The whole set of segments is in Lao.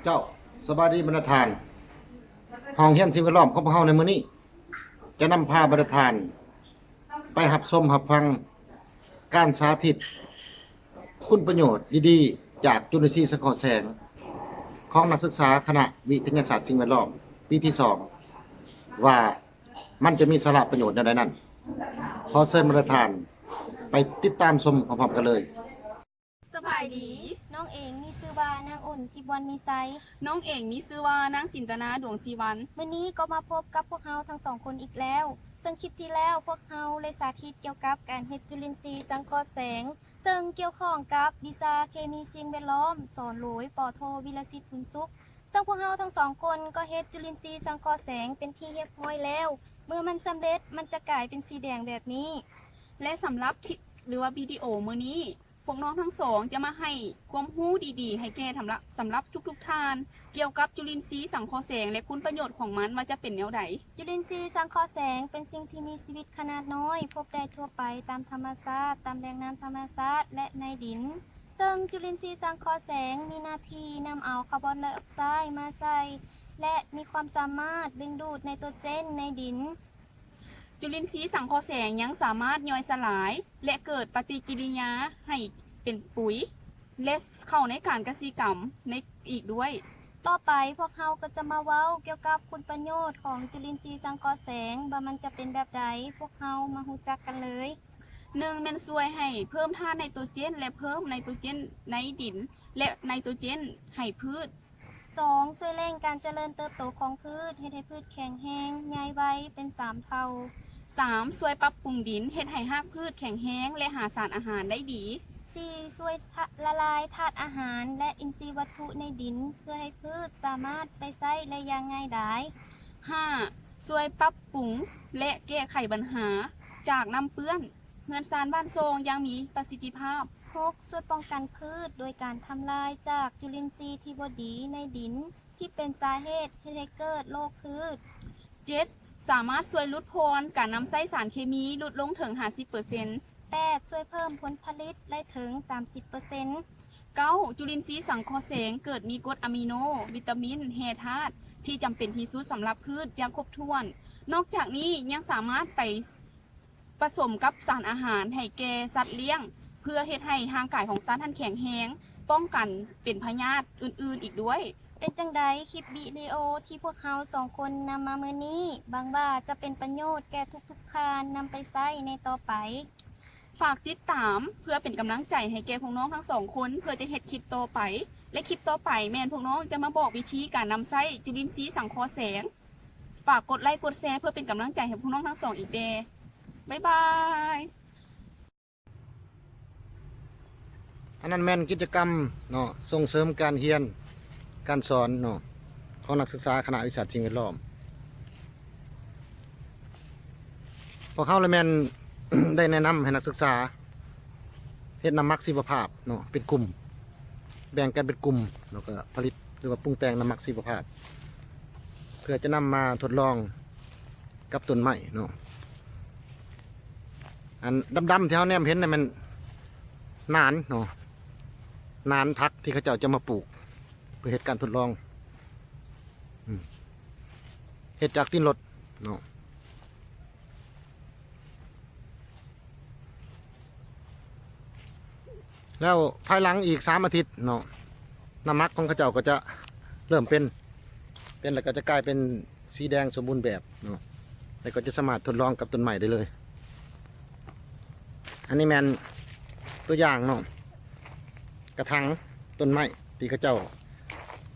ເຈົ້າ, ສະບາຍດີບັນດາທ່ານ. ຫ້ອງຮຽນສິ່ງແວດລ້ອມຂອງພວກເຮົາໃນມື້ນີ້ ຈະນຳພາບັນດາທ່ານໄປຮັບຊົມຮັບຟັງການສາທິດຄຸນປະໂຫຍດດີໆ ຈາກຈຸລິນຊີສັງເຄາະແສງ ຂອງນັກສຶກສາຄະນະວິທະຍາສາດສິ່ງແວດລ້ອມ ປີທີສອງ ວ່າມັນຈະມີສາລະປະໂຫຍດແນວໃດນັ້ນ. ຂໍເຊີນບັນດາທ່ານໄປຕິດຕາມຊົມພ້ອມໆກັນເລີຍ. ສະບາຍດີ. ນ້ອງເອງມີຊື່ວ່ານາງອຸ່ນ ທິບວັນມີໄຊ. ນ້ອງເອງມີຊື່ວ່ານາງ ສິນຕະນາ ດວງສີວັນ. ມື້ນີ້ກໍມາພົບກັບພວກເຮົາທັງສອງຄົນອີກແລ້ວ. ເຊິ່ງຄລິບທີ່ແລ້ວພວກເຮົາໄດ້ສາທິດກ່ຽວກັບການເຮັດຈຸລິນຊີສັງເຄາະແສງ ເຊິ່ງກ່ຽວຂ້ອງກັບວິຊາເຄມີສິ່ງແວດລ້ອມ ສອນໂດຍ ປ.ໂທ ວິລະສິດ ບຸນສຸກ. ເຊິ່ງພວກເຮົາທັງສອງຄົນກໍເຮັດຈຸລິນຊີສັງເຄາະແສງເປັນທີ່ຮຽບຮ້ອຍແລ້ວ. ເມື່ອມັນສຳເລັດ, ມັນຈະກາຍເປັນສີແດງແບບນີ້. ແລະ ສຳລັບຄລິບ ຫຼືວ່າວິດີໂອມື້ນີ້ ພວກນ້ອງທັງສອງຈະມາໃຫ້ຄວາມຮູ້ດີໆ ໃຫ້ແກ່ສຳລັບ ສຳລັບທຸກໆທ່ານ ກ່ຽວກັບຈຸລິນຊີສັງເຄາະແສງ ແລະ ຄຸນປະໂຫຍດຂອງມັນວ່າຈະເປັນແນວໃດ. ຈຸລິນຊີສັງເຄາະແສງເປັນສິ່ງທີ່ມີຊີວິດຂະໜາດນ້ອຍ, ພົບໄດ້ທົ່ວໄປຕາມທຳມະຊາດ, ຕາມແຫຼ່ງນ້ຳທຳມະຊາດ ແລະ ໃນດິນ. ເຊິ່ງຈຸລິນຊີສັງເຄາະແສງມີໜ້າທີ່ນຳເອົາຄາບອນໄດອອກໄຊມາໃສ່ ແລະ ມີຄວາມສາມາດດຶງດູດໄນໂຕເຈນໃນດິນ. ຈຸລິນຊີສັງເຄາະແສງຍັງສາມາດຍ່ອຍສະຫຼາຍ ແລະ ເກີດປະຕິກິລິຍາໃຫ້ເປັນປຸຍ ແລະ ເຂົ້າໃນການກະສິກຳໃນອີກດ້ວຍ. ຕໍ່ໄປພວກເຮົາກໍຈະມາເວົ້າກ່ຽວກັບຄຸນປະໂຫຍດຂອງຈຸລິນຊີສັງເຄາະແສງ ວ່າມັນຈະເປັນແບບໃດ, ພວກເຮົາມາຮູ້ຈັກກັນເລີຍ. ໜຶ່ງ ແມ່ນຊ່ວຍໃຫ້ເພີ່ມທາດໄນໂຕເຈນ ແລະ ເພີ່ມໄນໂຕເຈນໃນດິນ ແລະ ໄນໂຕເຈນໃຫ້ພືດ. ສອງ ຊ່ວຍເລັ່ງການຈະເລີນເຕີບໂຕຂອງພືດ, ເຮັດໃຫ້ພືດແຂງແຮງ, ໃຫຍ່ໄວ, ເປັນສາມເທົ່າ. ສາມ ຊ່ວຍປັບປຸງດິນ, ເຮັດໃຫ້ຮາກພືດແຂງແຮງ ແລະ ຫາສານອາຫານໄດ້ດີ. ສີ່ ຊ່ວຍທະ ລະລາຍທາດອາຫານ ແລະ ອິນຊີວັດຖຸໃນດິນ ເພື່ອໃຫ້ພືດສາມາດໄປໃຊ້ໄດ້ຢ່າງງ່າຍດາຍ. ຫ້າ ຊ່ວຍປັບປຸງ ແລະ ແກ້ໄຂບັນຫາຈາກນ້ຳເປື້ອນ ເຮືອນຊານບ້ານຊ່ອງຢ່າງມີປະສິດທິພາບ. ຫົກ ຊ່ວຍປ້ອງກັນພືດໂດຍການທຳລາຍຈາກຈຸລິນຊີທີ່ບໍ່ດີໃນດິນ ທີ່ເປັນສາເຫດເຮັດໃຫ້ເກີດໂລກພືດ. ເຈັດ ສາມາດຊ່ວຍຫຼຸດຜ່ອນການນຳໃຊ້ສານເຄມີ ຫຼຸດລົງເຖິງຫ້າສິບເປີເຊັນ. ແປດ ຊ່ວຍເພີ່ມຜົນຜະລິດໄດ້ເຖິງສາມສິບເປີເຊັນ. ເກົ້າ ຈຸລິນຊີສັງເຄາະແສງເກີດມີກົດອາມິໂນ, ວິຕາມິນ, ແຮ່ທາດ ທີ່ຈຳເປັນທີ່ສຸດສຳລັບພືດຢ່າງຄົບຖ້ວນ. ນອກຈາກນີ້ຍັງສາມາດໄປ ປະສົມກັບສານອາຫານໃຫ້ແກ່ສັດລ້ຽງ ເພື່ອເຮັດໃຫ້ຮ່າງກາຍຂອງສັດຫັ້ນແຂງແຮງ, ປ້ອງກັນເປັນພະຍາດອື່ນໆອີກດ້ວຍ. ເປັນຈັ່ງໃດ ຄລິບວິດີໂອທີ່ພວກເຮົາສອງຄົນນຳມາມື້ນີ້ ຫວັງວ່າຈະເປັນປະໂຫຍດແກ່ທຸກໆທ່ານນຳໄປໃຊ້ໃນຕໍ່ໄປ. ຝາກຕິດຕາມເພື່ອເປັນກຳລັງໃຈໃຫ້ແກ່ພວກນ້ອງທັງສອງຄົນ ເພື່ອຈະເຮັດຄລິບຕໍ່ໄປ ແລະ ຄລິບຕໍ່ໄປແມ່ນພວກນ້ອງຈະມາບອກວິທີການນຳໃຊ້ຈຸລິນຊີສັງເຄາະແສງ. ຝາກກົດໄລກົດແຊເພື່ອເປັນກຳລັງໃຈໃຫ້ພວກນ້ອງທັງສອງອີກແດ່. ບາຍບາຍ. ອັນນັ້ນແມ່ນກິດຈະກຳເນາະ ສົ່ງເສີມການຮຽນການສອນເນາະ ຂອງນັກສຶກສາຄະນະວິຊາສິ່ງແວດລ້ອມ. ພວກເຮົາລະແມ່ນ ໄດ້ແນະນຳໃຫ້ນັກສຶກສາເຮັດນ້ຳໝັກຊີວະພາບເນາະ ເປັນກຸ່ມ ແບ່ງກັນເປັນກຸ່ມ ແລ້ວກໍຜະລິດ ຫຼືວ່າປຸງແຕ່ງນ້ຳໝັກຊີວະພາບ ເພື່ອຈະນຳມາທົດລອງກັບຕົ້ນໄມ້ເນາະ. ອັນດຳໆທີ່ເຮົາແນມເຫັນນັ້ນແມ່ນໜານເນາະ ໜານຜັກທີ່ເຂົາເຈົ້າຈະມາປູກ ເພື່ອເຮັດການທົດລອງ ອືມ ເຮັດຈາກຕີນລົດເນາະ. ແລ້ວພາຍຫຼັງອີກສາມອາທິດເນາະ ນ້ຳໝັກຂອງເຂົາເຈົ້າກໍຈະເລີ່ມເປັນ ເປັນແລ້ວກໍຈະກາຍເປັນສີແດງສົມບູນແບບເນາະ ແລ້ວກໍຈະສາມາດທົດລອງກັບຕົ້ນໄມ້ໄດ້ເລີຍ. ອັນນີ້ແມ່ນຕົວຢ່າງເນາະ ກະຖາງຕົ້ນໄມ້ທີ່ເຂົາເຈົ້າ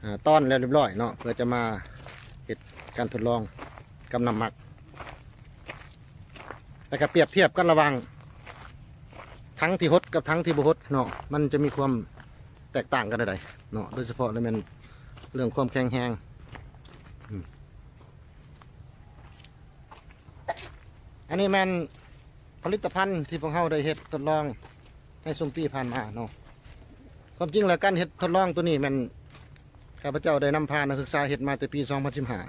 ອາ ຕອນແລ້ວຮຽບຮ້ອຍເນາະ ເພື່ອຈະມາເຮັດການທົດລອງກັບນ້ຳໝັກ ແລ້ວກໍປຽບທຽບກັນລະຫວ່າງຖັງທີ່ຫົດກັບຖັງທີ່ບໍ່ຫົດເນາະ ມັນຈະມີຄວາມແຕກຕ່າງກັນໃດເນາະ ໂດຍສະເພາະລະແມ່ນເລື່ອງຄວາມແຂງແຮງ. ອືມ ອັນນີ້ແມ່ນຜະລິດຕະພັນທີ່ພວກເຮົາໄດ້ເຮັດທົດລອງໃນຊຸມປີຜ່ານມາເນາະ. ຄວາມຈິງແລ້ວການເຮັດທົດລອງໂຕນີ້ແມ່ນຂ້າພະເຈົ້າໄດ້ນຳພານັກສຶກສາເຮັດມາແຕ່ປີສອງພັນສິບຫ້າ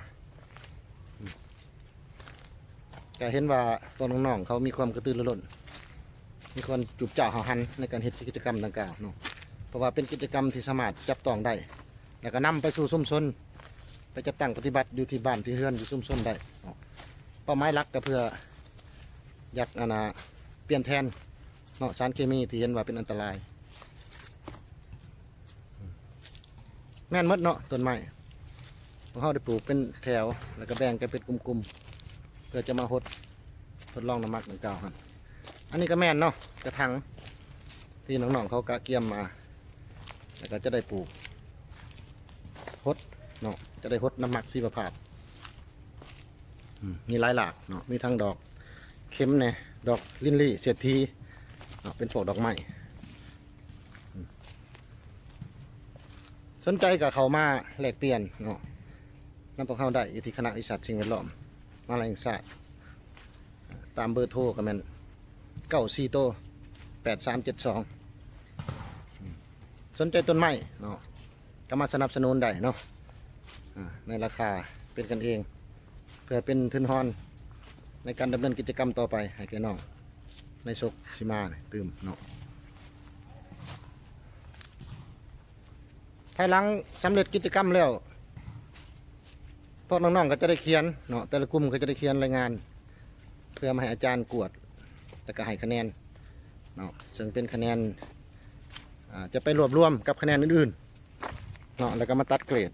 ກໍເຫັນວ່າພວກນ້ອງໆເຂົາມີຄວາມກະຕືລືລົ້ນ ມີຄວາມຈູບຈ້າຫາວຫັນໃນການເຮັດກິດຈະກຳດັ່ງກ່າວເນາະ ເພາະວ່າເປັນກິດຈະກຳທີ່ສາມາດຈັບຕ້ອງໄດ້ ແລ້ວກໍນຳໄປສູ່ຊຸມຊົນ ໄປຈັດຕັ້ງປະຕິບັດຢູ່ທີ່ບ້ານທີ່ເຮືອນ ຢູ່ຊຸມຊົນໄດ້ເນາະ. ເປົ້າໝາຍຫຼັກກໍເພື່ອຢາກ ອັນນ່າ ປ່ຽນແທນເນາະ ສານເຄມີທີ່ເຫັນວ່າເປັນອັນຕະລາຍ. ແມ່ນໝົດເນາະ ຕົ້ນໄມ້ ພວກເຮົາໄດ້ປູກເປັນແຖວ ແລ້ວກໍແບ່ງກັນເປັນກຸ່ມໆ ເພື່ອຈະມາຫົດ ທົດລອງນ້ຳໝັກດັ່ງກ່າວຫັ້ນ. ອັນນີ້ກໍແມ່ນເນາະ ກະຖັງທີ່ນ້ອງໆເຂົາກະກຽມມາ ແລ້ວກໍຈະໄດ້ປູກຫົດເນາະ ຈະໄດ້ຫົດນ້ຳໝັກຊີວະພາບ. ອືມ ມີຫຼາຍຫຼາກເນາະ ມີທັງດອກເຂັມແດ່ ດອກລິນລີເສດຖີເນາະ ເປັນພວກດອກໄມ້. ອືມ ສົນໃຈກໍເຂົ້າມາແລກປ່ຽນເນາະ ນຳພວກເຮົາໄດ້ຢູ່ທີ່ຄະນະວິຊາການສິ່ງແວດລ້ອມມະຫາແຫ່ງຊາດ ຕາມເບີໂທກໍແມ່ນ ເກົ້າສີ່ໂຕ ແປດສາມເຈັດສອງ. ອືມ ສົນໃຈຕົ້ນໄມ້ເນາະ ກໍມາສະໜັບສະໜູນໄດ້ເນາະ ອາ ໃນລາຄາເປັນກັນເອງ ເພື່ອເປັນທຶນຮອນໃນການດຳເນີນກິດຈະກຳຕໍ່ໄປໃຫ້ແກ່ນ້ອງໃນສົກຊິມາຕື່ມເນາະ. ພາຍຫຼັງສຳເລັດກິດຈະກຳແລ້ວ ພວກນ້ອງໆກໍຈະໄດ້ຂຽນເນາະ ແຕ່ລະກຸ່ມກໍຈະໄດ້ຂຽນລາຍງານ ເພື່ອມາໃຫ້ອາຈານກວດ ແລ້ວກໍໃຫ້ຄະແນນເນາະ ເຊິ່ງເປັນຄະແນນ ອາ ຈະໄປລວບລວມກັບຄະແນນອື່ນໆເນາະ ແລ້ວກໍມາຕັດເກຣດ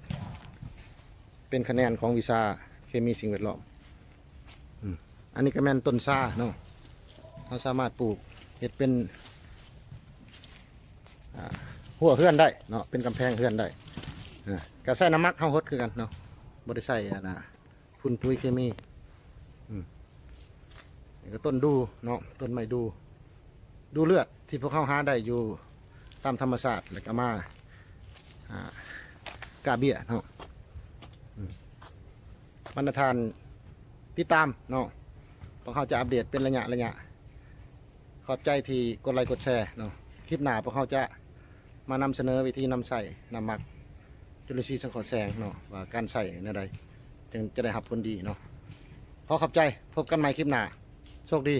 ເປັນຄະແນນຂອງວິຊາເຄມີສິ່ງແວດລ້ອມ. ອືມ ອັນນີ້ກໍແມ່ນຕົ້ນຊາເນາະ ເຮົາສາມາດປູກເຮັດເປັນ ອາ ຮົ້ວເຮືອນໄດ້ເນາະ ເປັນກຳແພງເຮືອນໄດ້. ອາ ກໍໃຊ້ນ້ຳໝັກເຮົາຫົດຄືກັນເນາະ ບໍ່ໄດ້ໃຊ້ ອັນນ່າ ຝຸ່ນປຸຍເຄມີ. ອືມ ນີ້ກໍຕົ້ນດູເນາະ ຕົ້ນໄມ້ດູ ດູເລືອດທີ່ພວກເຮົາຫາໄດ້ຢູ່ຕາມທຳມະຊາດ ແລ້ວກໍມາ ອາ ກ້າເບ້ຍເນາະ. ອືມ ບັນດາທ່ານຕິດຕາມເນາະ ພວກເຮົາຈະອັບເດດເປັນໄລຍະໆ. ຂອບໃຈທີ່ກົດໄລກົດແຊເນາະ. ຄລິບໜ້າພວກເຮົາຈະມານຳສະເໜີວິທີນຳໃຊ້ນ້ຳໝັກຈຸລິນຊີສັງເຄາະແສງເນາະ ວ່າການໃຊ້ແນວໃດຈຶ່ງຈະໄດ້ຮັບຜົນດີເນາະ. ຂໍຂອບໃຈ, ພົບກັນໃໝ່ຄລິບໜ້າ. ໂຊກດີ.